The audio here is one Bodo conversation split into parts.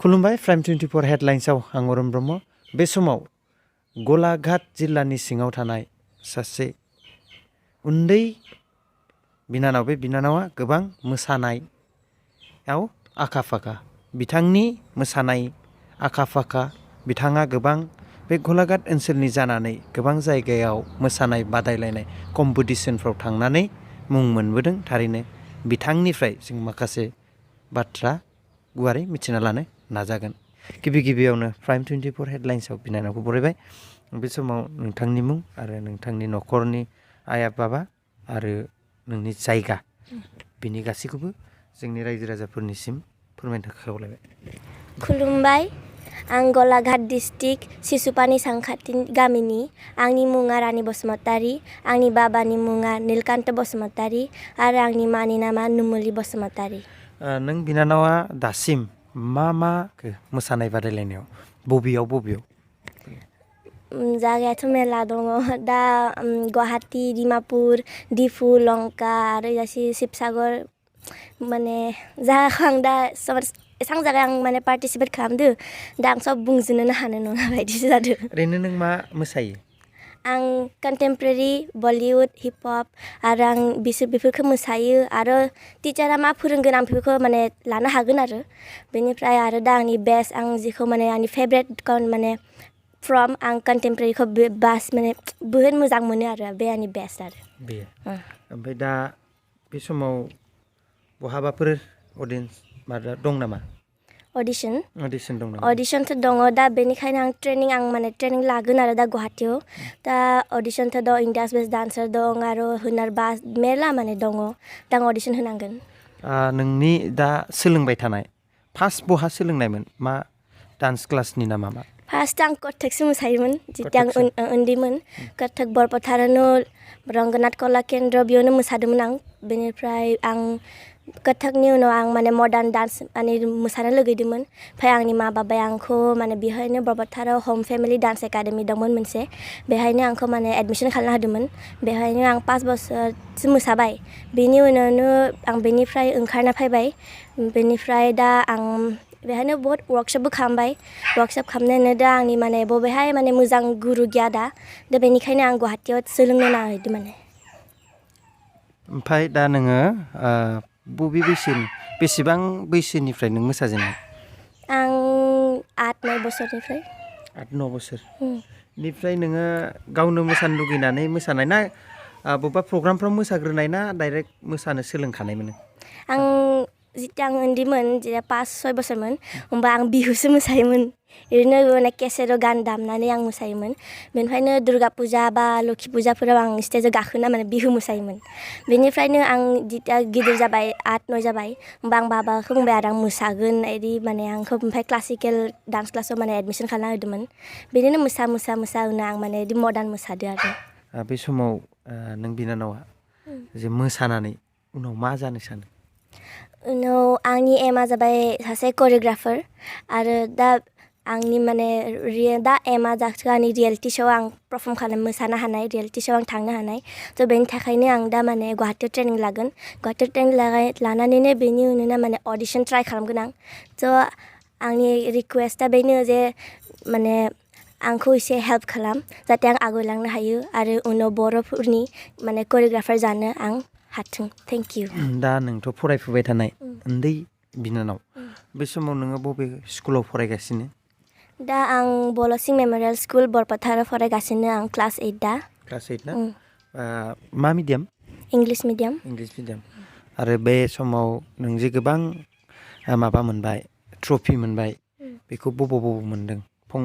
खुलुमबाय प्राइम 24 हेडलाइन्सआव आं अरुण ब्रह्म बे समाव गलाघाट जिल्लानि सिङाव थानाय सासे उन्दै बिनानाव बे बिनानावा गोबां मोसानायाव आखा-फाखा बिथांनि मोसानाय आखा-फाखा बिथाङा गोबां बे गलाघाट ओनसोलनि जानानै गोबां जायगायाव मोसानाय बादायलायनाय कम्पिटिशनफ्राव थांनानै मुं मोनबोदों थारैनो बिथांनिफ्राय जों माखासे बाथ्रा गुवारै मिथिना लानो नाजागोन गिबि गिबियावनो प्राइम 24 हेडलाइन्सआव बिनानावखौ बरायबाय बे समाव नोंथांनि मुं आरो नोंथांनि न'खरनि आइ बाबा आरो नोंनि जायगा बिनि गासैखौबो जोंनि रायजो राजाफोरनिसिम फोरमायनो थाखाय खावलायबाय खुलुमबाय आं गलाघाट डिस्ट्रिक्ट सिसुपानि सानखाथि गामिनि आंनि मुङा रानि बसुमतारी आंनि बाबानि मुङा नीलकान्त बसुमतारी आरो आंनि मानि नामा नुमुलि बसुमतारी नों बिनानावा दासिम मा मोसानाय बादायलायनायाव बबेयाव जायगायाथ' मेरला दङ दा गुवाहाटी डिमापुर डिफु लंका आरो शिबसागर माने जायगाखौ आं दा एसां जायगा आं माने पार्टिसिपेट खालामदो दा आं सब बुंजोबनो हानाय नङा बायदिसो जादों ओरैनो नों मा मोसायो आं कन्टेम्परारि बलिउड हिप हप आरो आं बेफोरखौ मोसायो आरो टिचारा मा फोरोंगोन आं बेफोरखौ माने लानो हागोन आरो बेनिफ्राय आरो दा आंनि बेस्ट आं जेखौ माने आंनि फेभरेट माने फ्रम आं कन्टेम्परारिखौ बास माने बहुत मोजां मोनो आरो बे आंनि बेस्ट आरो बे ओमफ्राय दा बे समाव बहाबाफोर अडियन्स माबा दं नामा अडिशन दं नामा अडिशनथ' दङ दा बेनिखायनो आं ट्रेनिं लागोन आरो दा गुवाहाटीयाव दा अडिशनथ' दं इन्डियास बेस्ट डान्सार दं आरो हुनारबाज मेरला माने दङ दा आं अडिशन होनांगोन नोंनि दा सोलोंबाय थानाय फार्स्ट बहा सोलोंनायमोन मा डान्स क्लासनि नामा मा फार्स्ट आं कथकसो मोसायोमोन जेथिया आं उन्दैमोन कथक बरपथारानो रंगनाथ कला केन्द्र बेयावनो मोसादोंमोन आं बेनिफ्राय आं कथकनि उनाव आं माने मडार्न डान्स माने मोसानो लुगैदोंमोन ओमफ्राय आंनि मा बाबाया आंखौ माने बेहायनो बरपथाराव हम फेमिलि डान्स एकाडेमि दंमोन मोनसे बेहायनो आंखौ माने एडमिसन खालामना होदोंमोन बेहायनो आं 5 बोसोरसो मोसाबाय बेनि उनावनो आं बेनिफ्राय ओंखारना फैबाय बेनिफ्राय दा आं बेहायनो बहुत वर्कशपबो खालामबाय वर्कशप खालामनानै दा आंनि माने बबेहाय माने मोजां गुरु गैया दा बेनिखायनो आं गुवाहाटीयाव सोलोंनो नागिरदों माने ओमफ्राय दा नोङो बबे बेसेबां बैसोनिफ्राय नों मोसाजेननाय आं 8-9 बोसोरनिफ्राय 8-9 बोसोरनिफ्राय नोङो गावनो मोसानो लुगैनानै मोसानाय ना बबेबा प्रग्रामफ्राव मोसाग्रोनाय ना डाइरेक्ट मोसानो सोलोंखानायमोन आं जेथिया आं उन्दैमोन जेथिया 5-6 बोसोरमोन होमबा आं बिहुसो मोसायोमोन ओरैनो माने केसेटआव गान दामनानै आं मोसायोमोन बेनिफ्रायनो दुर्गा फुजा बा लोखि फुजाफोराव आं स्टेजआव गाखोना माने बिहु मोसायोमोन बेनिफ्रायनो आं जेथिया गिदिर जाबाय 8-9 जाबाय होमबा आं बाबाखौ बुंबाय आरो आं मोसागोन बिदि माने आंखौ ओमफ्राय क्लासिकेल डान्स क्लासाव माने एडमिसन खालामना होदोंमोन बिदिनो मोसा उनाव आं माने बिदि मडार्न मोसादो आरो बे समाव नों बिनानावा जे मोसानानै उनाव मा जानो सानो उनाव आंनि एमआ जाबाय सासे करियोग्राफार आरो दा आंनि माने दा एमआ जाखो आंनि रियेलिटि श'आव आं पारफर्म मोसानो हानाय रियेलिटि श'आव आं थांनो हानाय थ' बेनि थाखायनो आं दा माने गुवाहाटीयाव ट्रेनिं लागोन गुवाहाटीयाव ट्रेनिं लानानैनो बेनि उनाव माने अडिशन ट्राइ खालामगोन आं थ' आंनि रिकुवेस्टआ बेनो जे माने आंखौ एसे हेल्प खालाम जाहाथे आं आवगायलांनो हायो आरो उनाव बर'फोरनि माने करियोग्राफार जानो आं हाथों थेंक इउ दा नोंथ' फरायफुबाय थानाय उन्दै बिनानाव बे समाव नोङो बबे स्कुलाव फरायगासिनो दा आं बलसिं मेम'रियेल स्कुल बरपथाराव फरायगासिनो आं क्लास 8 दा क्लास 8 ना मा मिडियाम इंलिश मिडियाम आरो बे समाव नों जे गोबां माबा मोनबाय ट्रफि मोनबाय बेखौ बबाव मोनदों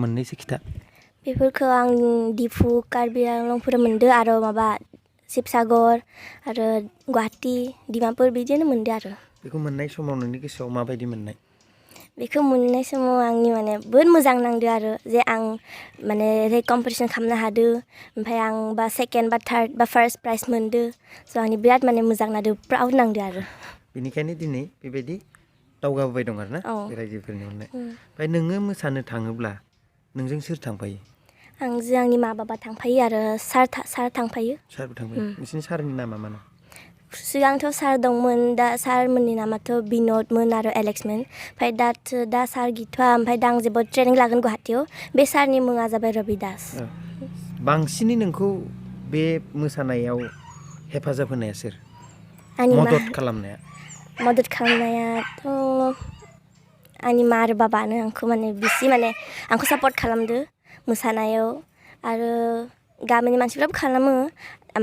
मोननैसो खिथा बेफोरखौ आं डिफु कार्बि आंलंफोराव मोनदों आरो माबा शिबसागर आरो गुवाहाटी डिमापुर बिदिनो मोनदों आरो बेखौ मोननाय समाव नोंनि गोसोआव माबायदि मोननाय बेखौ मोननाय समाव आंनि माने बहुत मोजां नांदो आरो जे आं माने कम्पिटिशन खालामनो हादो ओमफ्राय आं बा सेकेन्ड बा थार्ड बा फार्स्ट प्राइज मोनदो स' आंनि बिराद माने मोजां नांदो प्राउड नांदो आरो बेनिखायनो दिनै बेबायदि दावगाबोबाय दं आरोना रायजोफोरनि अननाय ओमफ्राय नोङो मोसानो थाङोब्ला नोंजों सोर थांफायो आंजों आंनि मा बाबा थांफायो आरो सार थांफायो सारबो थांफायो नोंसिनि सारनि नामा मा सिगांथ' सार दंमोन दा सारमोननि नामाथ' बिन'दमोन आरो एलेक्समोन ओमफ्राय दा सार गैथ'वा ओमफ्राय दा आं जेबो ट्रेनिं लागोन गुवाहाटीयाव बे सारनि मुङा जाबाय रबि दास बांसिनै नोंखौ बे मोसानायाव हेफाजाब होनाया सोर आंनि मदद खालामनाया मदद खालामनायाथ' आंनि मा आरो बाबानो आंखौ माने बिसि माने आंखौ सापर्ट खालामदो मोसानायाव आरो गामिनि मानसिफ्राबो खालामो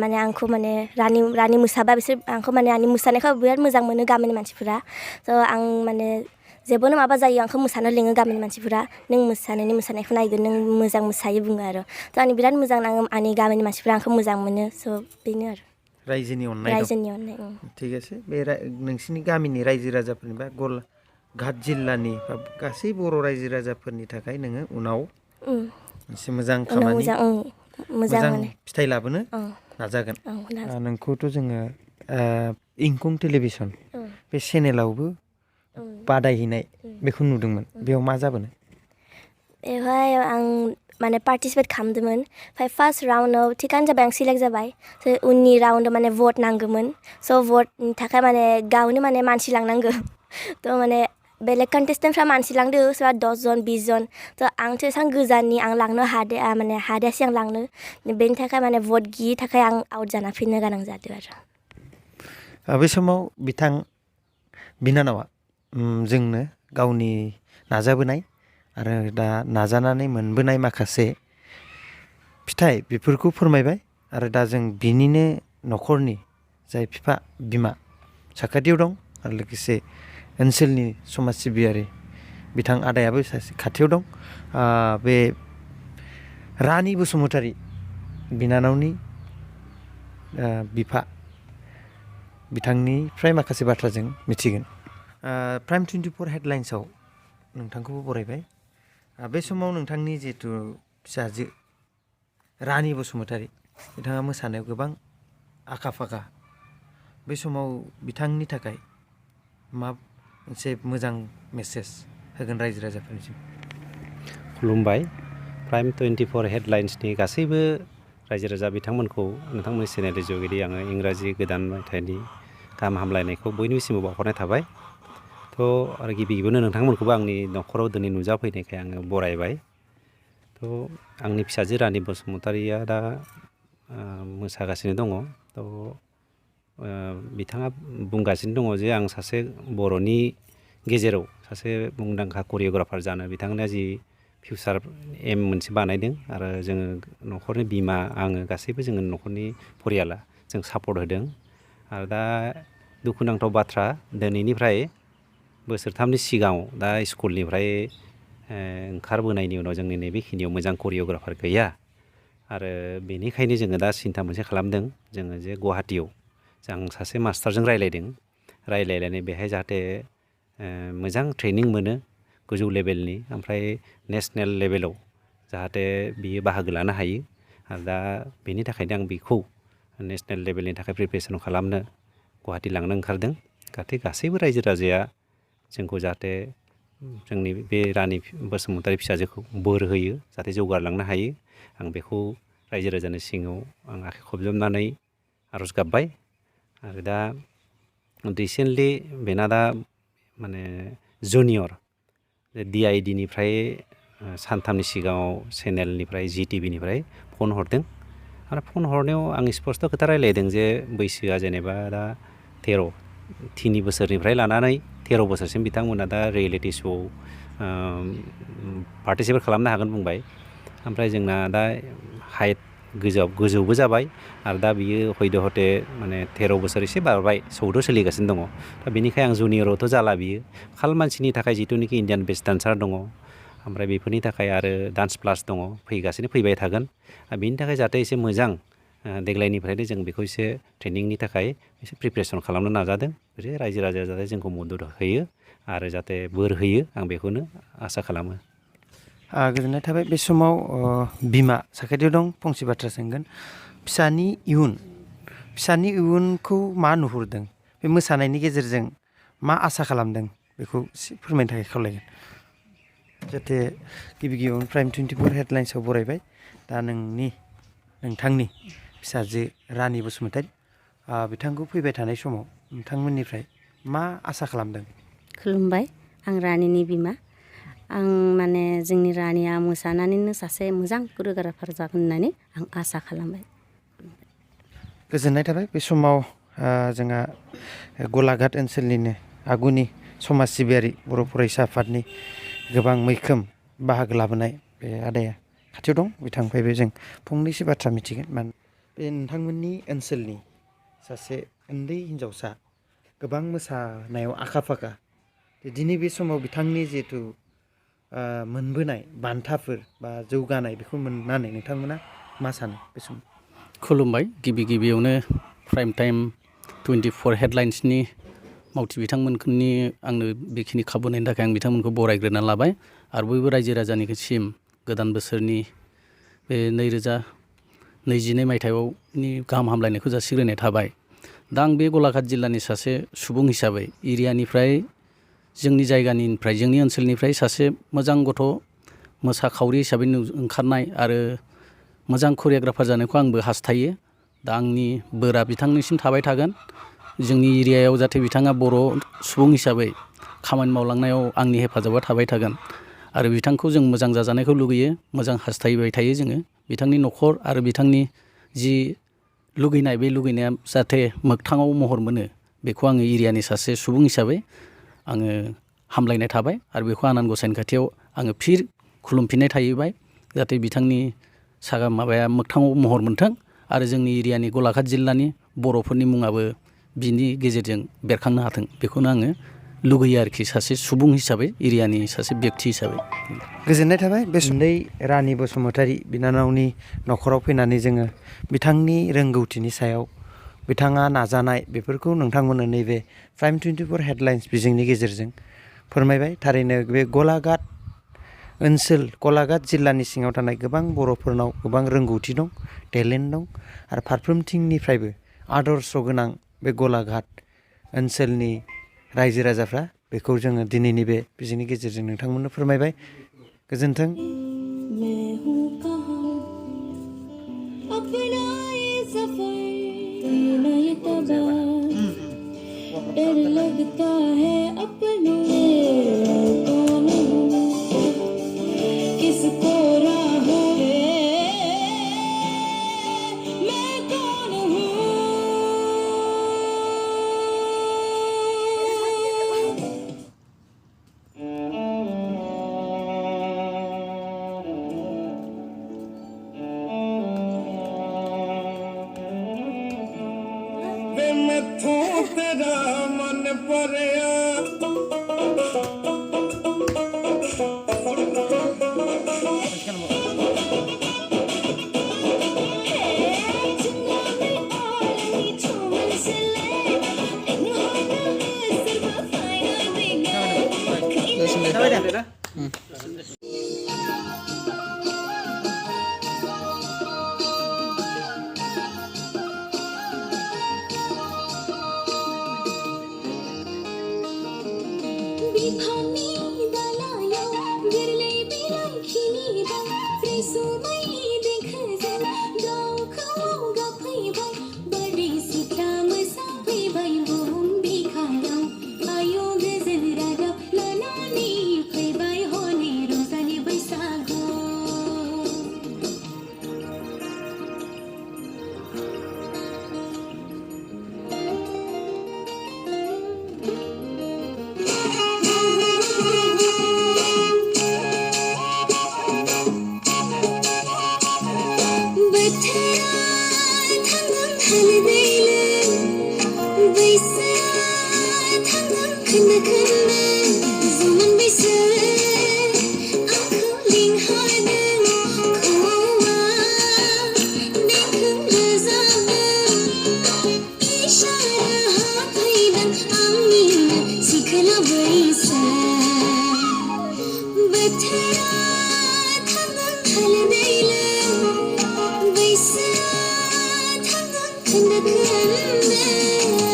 माने आंखौ माने रानि मोसाबा बिसोर आंखौ माने आंनि मोसानायखौ बिराद मोजां मोनो गामिनि मानसिफोरा स' आं माने जेबोनो माबा जायो आंखौ मोसानो लिङो गामिनि मानसिफोरा नों मोसानायखौ नायगोन नों मोजां मोसायो बुङो आरो थ' आं बिराद मोजां नाङो आंनि गामिनि मानसिफोरा आंखौ मोजां मोनो स' बेनो आरो रायजोनि अननाय दं थिग আছে बे नोंसिनि गामिनि रायजो राजाफोरनि बा गलाघाट जिल्लानि बा गासै बर' रायजो राजाफोरनि थाखाय नोङो उनाव मोनसे मोजां खामानि मोजां फिथाइ लाबोनो नाजागोन नोंखौथ' जोङो इंखं टेलिभिसन बे चेनेलावबो बादायहैनाय बेखौ नुदोंमोन बेयाव मा जाबोनो बेवहाय आं माने पार्टिसिपेट खालामदोंमोन ओमफ्राय फार्स्ट राउन्डआव थिगानो जाबाय आं सिलेक्ट जाबाय उननि राउन्डआव माने भट नांगौमोन स' भटनि थाखाय माने गावनो माने मानसि लांनांगौ थ' माने बेलेग कन्टेस्टेन्टफ्रा मानसि लांदो सोरबा 10 जन 20 जन थ' आंथ' एसेबां गोजाननि आं लांनो हादियासै आं लांनो बेनि थाखाय माने भट गैयि थाखाय आं आउट जाना फैनो गोनां जादों आरो बे समाव बिथां बिनानावा जोंनो गावनि नाजाबोनाय आरो दा नाजानानै मोनबोनाय माखासे फिथाइ बेफोरखौ फोरमायबाय आरो दा जों बिनिनो न'खरनि जाय बिफा बिमा साखाथियाव दं आरो लोगोसे ओनसोलनि समाज सिबियारि बिथां आदायाबो सासे खाथियाव दं बे रानि बसुमतारी बिनानावनि बिफा बिथांनिफ्राय माखासे बाथ्रा जों मिथिगोन प्राइम 24 हेडलाइन्सआव नोंथांखौबो बरायबाय बे समाव नोंथांनि जिथु फिसाजो रानि बसुमतारी बिथाङा मोसानायाव गोबां आखा फाखा बे समाव बिथांनि थाखाय मा मोनसे मोजां मेसेज होगोन रायजो राजाफोरनिसिम खुलुमबाय प्राइम 24 हेडलाइन्सनि गासैबो रायजो राजा बिथांमोनखौ नोंथांमोननि चेनेलनि जुगेदि आङो इंराजि गोदान मेथाइनि गाहाम हामलायनायखौ बयनिसिमबो बावहरनाय थाबाय थ' आरो गिबियावनो नोंथांमोनखौबो आंनि न'खराव दिनै नुजाफैनायखाय आङो बरायबाय थ' आंनि फिसाजो रानि बसुमतारीया दा मोसागासिनो दङ थ' बिथाङा बुंगासिनो दङ जे आं सासे बर'नि गेजेराव सासे मुंदांखा करिय'ग्राफार जानो बिथांमोना जि फिउचार एम मोनसे बानायदों आरो जोङो न'खरनि बिमा आङो गासैबो जोङो न'खरनि फरियाला जों सापर्ट होदों आरो दा दुखुनांथाव बाथ्रा दिनैनिफ्राय बोसोरथामनि सिगाङाव दा स्कुलनिफ्राय ओंखारबोनायनि उनाव जोंनि नैबेखिनियाव मोजां करिय'ग्राफार गैया आरो बेनिखायनो जोङो दा सिन्था मोनसे खालामदों जोङो जे गुवाहाटीयाव जों सासे मास्टारजों रायलायनानै बेहाय जाहाथे मोजां ट्रेनिं मोनो गोजौ लेभेलनि ओमफ्राय नेसनेल लेभेलाव जाहाथे बियो बाहागो लानो हायो आरो दा बेनि थाखायनो आं बेखौ नेसनेल लेभेलनि थाखाय प्रिपेरेसन खालामनो गुवाहाटी लांनो ओंखारदों गासैबो रायजो राजाया जोंखौ जाहाथे जोंनि बे रानि बसुमतारी फिसाजोखौ बोर होयो जाहाथे जौगालांनो हायो आं बेखौ रायजो राजानि सिङाव आं आखाइ खबजबनानै आर'ज गाबबाय आरो दा रिसेन्टलि बेना दा माने जुनियर DID निफ्राय सानथामनि सिगाङाव चेनेलनिफ्राय GTV निफ्राय फन हरदों आरो फन हरनायाव आं स्पस्त' खोथा रायलायदों जे बैसोआ जेनेबा दा 3 बोसोरनिफ्राय लानानै 13 बोसोरसिम बिथांमोना दा रियेलिटि श'आव पार्टिसिपेट खालामनो हागोन बुंबाय ओमफ्राय जोंना दा हाइट गोजौबो जाबाय आरो दा बियो हयद हथे माने 13 बोसोर एसे बारबाय 14 सोलिगासिनो दङ दा बेनिखाय आं जुनियरावथ' जाला बियो खाल मानसिनि थाखाय जिथुनिखि इण्डियान बेस्ट डान्सार दङ ओमफ्राय बेफोरनि थाखाय आरो डान्स प्लास दङ फैबाय थागोन बेनि थाखाय जाहाथे एसे मोजां देग्लायनिफ्रायनो जों बेखौ एसे ट्रेनिंनि थाखाय एसे प्रिपेरेसन खालामनो नाजादों जे रायजो राजाया जाहाथे जोंखौ मदद होयो आरो जाहाथे बोर होयो आं बेखौनो आसा खालामो गोजोननाय थाबाय बे समाव बिमा साखाथियाव दं फंसे बाथ्रा सोंगोन फिसानि इयुनखौ मा नुहुरदों बे मोसानायनि गेजेरजों मा आसा खालामदों बेखौ एसे फोरमायनो थाखाय खावलायगोन जाहाथे गिबियावनो प्राइम 24 हेडलाइन्सआव बरायबाय दा नोंथांनि फिसाजो रानि बसुमतारी बिथांखौ फैबाय थानाय समाव नोंथांमोननिफ्राय मा आसा खालामदों? खुलुमबाय, आं रानिनि बिमा। आं माने जोंनि रानिया मोसानानैनो सासे मोजां कोरियोग्राफार जागोन होननानै आं आसा खालामबाय। गोजोननाय थाबाय। बे समाव जोंहा गलाघाट ओनसोलनिनो आगुनि समाज सिबियारि बर' फरायसा आफादनि गोबां मैखोम बाहागो लाबोनाय बे आदाया खाथियाव दं। बिथांनिफ्रायबो जों फंनैसो बाथ्रा मिथिगोन। मानो बे नोंथांमोननि ओनसोलनि सासे उन्दै हिन्जावसा गोबां मोसानायाव आखा फाखा। दिनै बे समाव बिथांनि जिहेथु मोनबोनाय बान्थाफोर बा जौगानाय बेखौ मोननानै नोंथांमोना मा सानो बे समाव? खुलुमबाय। गिबियावनो प्राइम टाइम 24 हेडलाइन्सनि मावथि बिथांमोननि आंनो बेखिनि खाबु होनायनि थाखाय आं बिथांमोनखौ बरायग्रोना लाबाय आरो बयबो रायजो राजानिसिम गोदान बोसोरनि बे 2022 मायथाइनि गाहाम हामलायनायखौ जासिग्रोनाय थाबाय। दा आं बे गलाघाट जिल्लानि सासे सुबुं हिसाबै एरियानिफ्राय जोंनि जायगानिफ्राय जोंनि ओनसोलनिफ्राय सासे मोजां गथ' मोसाखावरि हिसाबै ओंखारनाय आरो मोजां कोरियोग्राफार जानायखौ आंबो हास्थायो। दा आंनि बोरा बिथांनिसिम थाबाय थागोन। जोंनि एरियायाव जाहाथे बिथाङा बर' सुबुं हिसाबै खामानि मावलांनायाव आंनि हेफाजाबा थाबाय थागोन आरो बिथांखौ जों मोजां जाजानायखौ लुगैयो, मोजां हास्थायबाय थायो जोङो। बिथांनि न'खर आरो बिथांनि जि लुगैनाय बे लुगैनाया जाहाथे मोगथाङाव महर मोनो बेखौ आङो एरियानि सासे सुबुं हिसाबै आङो हामलायनाय थाबाय आरो बेखौ आनान गसाइनि खाथियाव आङो फिन खुलुमफिननाय थाहैबाय जाहाथे बिथांनि माबाया मोगथाङाव महर मोन्थों आरो जोंनि एरियानि गलाघाट जिल्लानि बर'फोरनि मुङाबो बिनि गेजेरजों बेरखांनो हाथों बेखौनो आङो लुगैयो आरोखि सासे सुबुं हिसाबै, एरियानि सासे बेक्ति हिसाबै। गोजोननाय थाबाय। बे उन्दै रानि बसुमतारी बिनानावनि न'खराव फैनानै जोङो बिथांनि रोंगौथिनि सायाव बिथाङा नाजानाय बेफोरखौ नोंथांमोननो नैबे प्राइम 24 हेडलाइन्स बिजोंनि गेजेरजों फोरमायबाय। थारैनो बे गलाघाट ओनसोल, गलाघाट जिल्लानि सिङाव थानाय गोबां बर'फोरनाव गोबां रोंगौथि दं, टेलेन्ट दं आरो फारफ्रोमथिंनिफ्रायबो आदर्श गोनां बे गलाघाट ओनसोलनि रायजो राजाफ्रा बेखौ जोङो दिनैनि बे बिजोंनि गेजेरजों नोंथांमोननो फोरमायबाय। गोजोन्थों। तेरा मन परया in the